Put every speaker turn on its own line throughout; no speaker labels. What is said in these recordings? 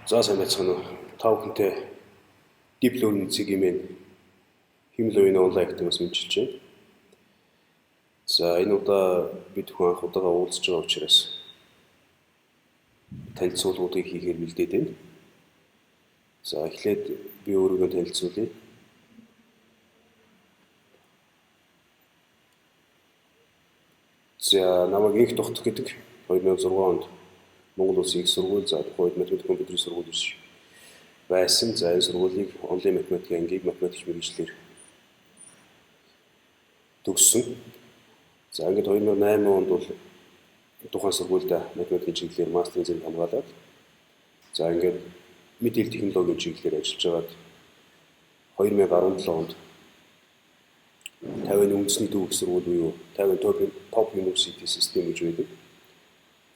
За сайн байцгаана уу. Та бүхэнтэй Deep Learning цэгийн хиймэл оюуны онлайн активаас мэндчилж байна. За энэ удаа бид хүн анх удаага уулзж байгаа учраас танилцуулгуудыг хийхээр бэлдээд байна. За эхлээд би өөрийгөө танилцуулъя. За намайг Инх Тогтох гэдэг 2006 онд Монгол Улсын их сургууль, за тухайн үед математик компьютерийн сургууль биш байсан. За энэ сургуулийг онлайн математикийн ангийг математикч мэргэжлээр төгссөн. За ингээд 2008 онд бол тухайн сургуульд математикийн чиглэлээр мастерын зэрэг хамгаалаад, за ингээд мэдээлэл технологийн чиглэлээр ажиллаж байгаад 2017 онд Тайваны үндэсний төв их сургууль буюу Тайван Top University System гэж байдаг.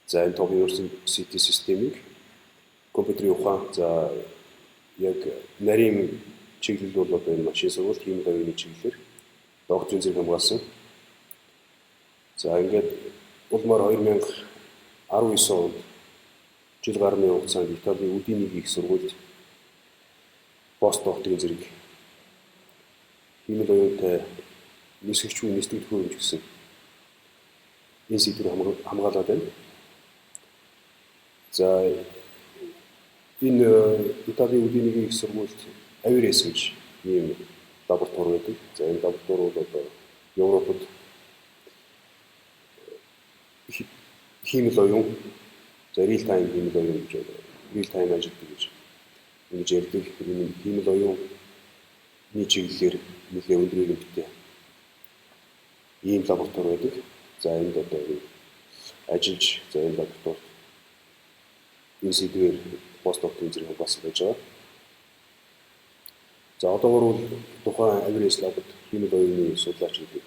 За энэ Top University системийг компьютерийн ухаан, за яг нарийн чиглэл бол одоо энэ машин сургалт, хиймэл оюуны чиглэлээр докторийн зэрэг хамгаалсан. За ингээд улмаар 2019 онд жил гаруйны хугацаанд Италийн Удиний их сургуульд пост докторийн зэрэг хиймэл оюунтай нисгэгч үе нисдэг төхөөрөмж гэсэн энэ сэдвээр хамгаалаад байна. За энэ Италийн Удиний их сургуульд Авирес гэж ийм лаборатори байдаг. За энэ лаборатори бол одоо Европод хиймэл оюун, за real time хиймэл оюун гэж real time ажилладаг гэж ингэж ярьдаг. Энэ хиймэл оюуны чиглэлээр нэлээд өндөр ирэмттэй ийм лаборатори байдаг. За энд одоо ажиллаж, за энэ лабораторид энэ сэдвээр постдокторийн зэрэг бас байж байгаа. За одоогор бол тухайн Авирес лабод хиймэл оюуны судлаач гэдэг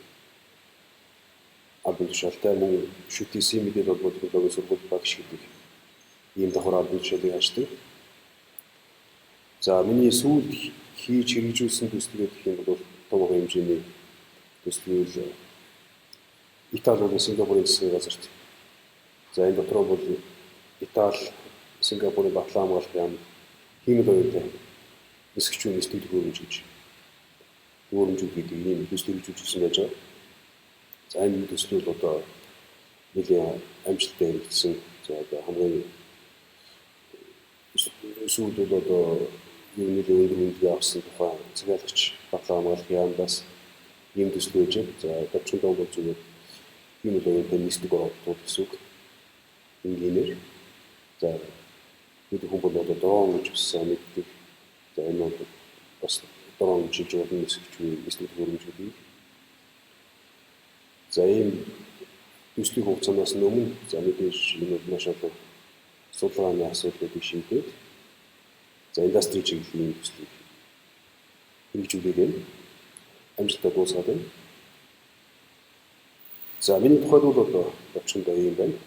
албан тушаалтай, мөн ШҮТС мэдээлэл холбоо технологийн сургууль багш гэдэг ийм давхар албан тушаалыг ажилладаг. За миний сүүлд хийж хэрэгжүүлсэн төсөл гэх юм бол том хэмжээний төсөл Итали болон Сингапурын засгийн газарт. За энэ дотроо бол Итали, Сингапурын батлан хамгаалах яам хиймэл оюунтай нисгч үе нисдэг төхөөрөмж гэж төхөөрөмжүүд гэдэг ийм төсөл хэрэгжүүлсэн байж байгаа. За энэ төсөл бол одоо нэлийн амжилттай хэрэгжсэн. За одоо хамгийн сүүлд бол одоо ер нь нэлээд өндөр үнэлгээ авсан тухайн захиалагч батлан хамгаалах яамдаас ийм төсөл байж байна. За товчхон бол зүгээр хиймэл оюунтай нисдэг роботууд гэсэн үг. Энгийнээр. За бид хүн бол одоо дрон гэж бас сайн мэддэг. За энэ бол бас дрон гэж хэлж болно нисгч үе нисдэг төхөөрөмж гэдгийг. За ийм төслийн хугацаанаас өмнө за мэдээж энэ бол маш олон судалгааны асуудлуудыг шийдээд за индастри чиглэлийн төслийг хэрэгжүүлээд байна. Амжилттай дуусгаад байна. За миний тухайд бол одоо товчхондоо ийм байна.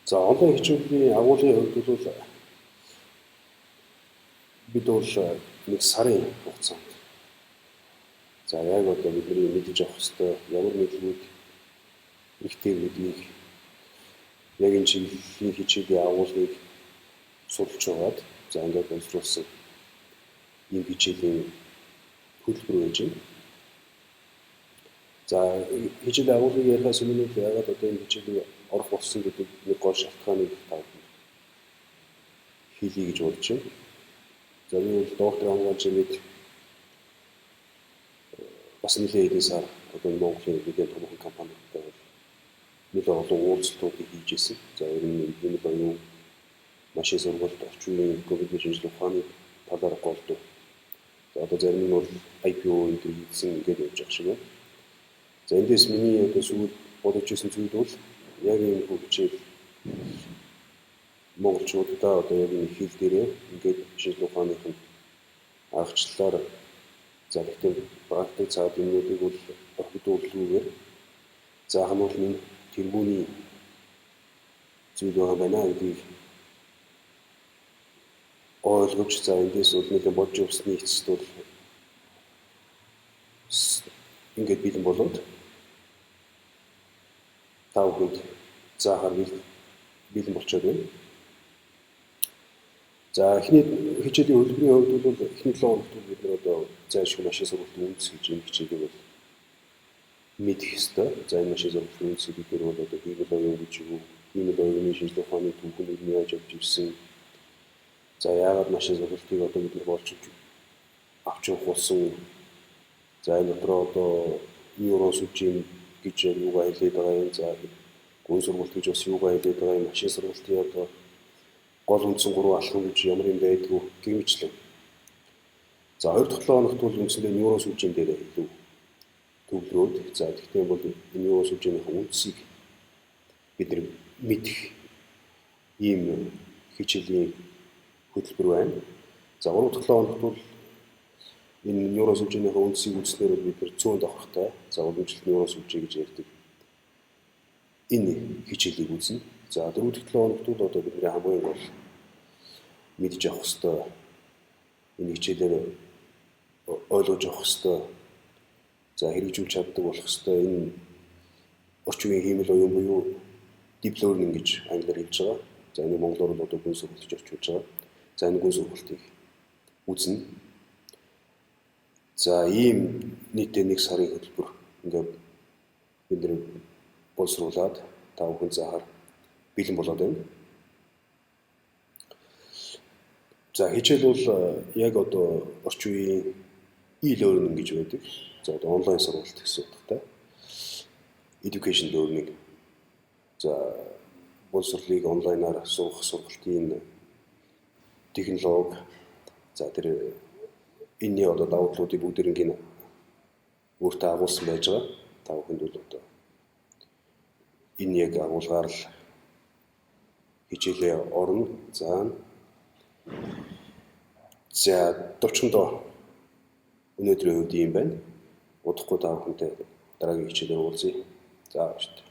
За онлайн хичээлийн агуулгын хувьд бол бид бол нэг сарын хугацаанд за яг одоо бидний мэдэж авах ёстой ямар мэдлэгүүд хэрэгтэй гэдгийг яг энэ чиглэлийн хичээлийн агуулгыг судалж байгаад за ингээд боловсруулсан ийм хичээлийн хөтөлбөр байж байна. За хичээлийн агуулгыг ярихаас өмнө яагаад одоо энэ хичээлийг орох болсон гэдэг нэг гол шалтгааныг та бүхэнд хэлье гэж бодож байна. За би бол доктор хамгаалж ирээд бас нэлээд хэдэн сар одоо Монголын нэгэн томоохон компаниудтай бол нэлээд олон уулзалтуудыг хийж ирсэн. За ер нь хиймэл оюун, машин сургалт, орчин үеийн компьютер шинжилгээ ухааны талаар голдуу. За одоо зарим нь бол IPO энэ төр хийсэн ингээд явж байгаа шиг байна. За эндээс миний одоо сүүлд бодож ирсэн зүйл бол яг энэ хичээл монголчуудаа одоо яг энэ хэл дээрээ ингээд шинжилгээ ухааных нь аргачлалаар за гэхдээ практик цаад юмнуудыг бол орхидуулгүйгээр заах нь бол энэ тэргүүний зүйл байгаа байна гэдгийг ойлгож за эндээс бол нэлээд бодж явсны эцэст бол ингээд бэлэн болоод та бүхэнд заахаар бэлэн болчиход байна. За, эхний хичээлийн хөтөлбөрийн хувьд бол эхний 7 хоногт бид нар одоо зайлшгүй машин сургалтын үндэс гэж энэ хичээлийг бол мэдэх ёстой. За, энэ машин сургалтын үндэс гэдэг бол одоо хиймэл оюун гэж юу, хиймэл оюуны шинжлэх ухааны түүхэн нь яаж явж ирсэн, за яагаад машин сургалтыг одоо бид нар болж авч явах болсон, за энэ дотроо одоо нейрон сүлжээ гэж юугаа хэлээд байгаа юм, за гүн сургалт гэж бас юугаа хэлээд байгаа юм, машин сургалтын одоо гол үндсэн 3 алхам гэж ямар юм байдгүй гэмчлэн. За, 2 дахь 7 хоногт бол үндсэндээ нейрон сүлжээн дээр илүү төвлөрөөд, за тэгтээ бол энэ нейрон сүлжээнийхээ үндсийг бид нар мэдэх ийм хичээлийн хөтөлбөр байна. За, 3 дахь 7 хоногт бол энэ нейрон сүлжээнийхээ үндсийг үзснээр бид нар цөөн давхартай, за уламжлалт нейрон сүлжээ гэж ярьдаг энэ хичээлийг үзнэ. За, 4 дахь 7 хоногт бол одоо бидний хамгийн гол мэдж авах ёстой, энэ хичээлээр ойлгож авах ёстой, за хэрэгжүүлж чаддаг болох ёстой энэ орчин үеийн хиймэл оюун буюу deep learning гэж англиар хэлж байгаа. За, энэ монголоор бол одоо гүн сургалт гэж орчуулж байгаа. За, энэ гүн сургалтыг үзнэ. За, ийм нийтдээ 1 сарын хөтөлбөр ингээд бид нар боловсруулад та бүхэн заахаар бэлэн болоод байна. За, хичээл бол яг одоо орчин үеийн e-learning гэж байдаг. За, одоо онлайн сургалт гэсэн утгатай. Education learning. За, боловсролыг онлайнаар сурах сургалтын технологи. За, тэр энэний одоо давуу талуудыг бүгдээрингийн өөртөө агуулсан байж байгаа. Та бүхэнд бол одоо энэ яг агуулгаар л хичээлээ орно. За, товчхондоо өнөөдрийн хувьд ийм байна. Удахгүй та бүхэнтэй дараагийн хичээлээр уулзъя. За, баярлалаа.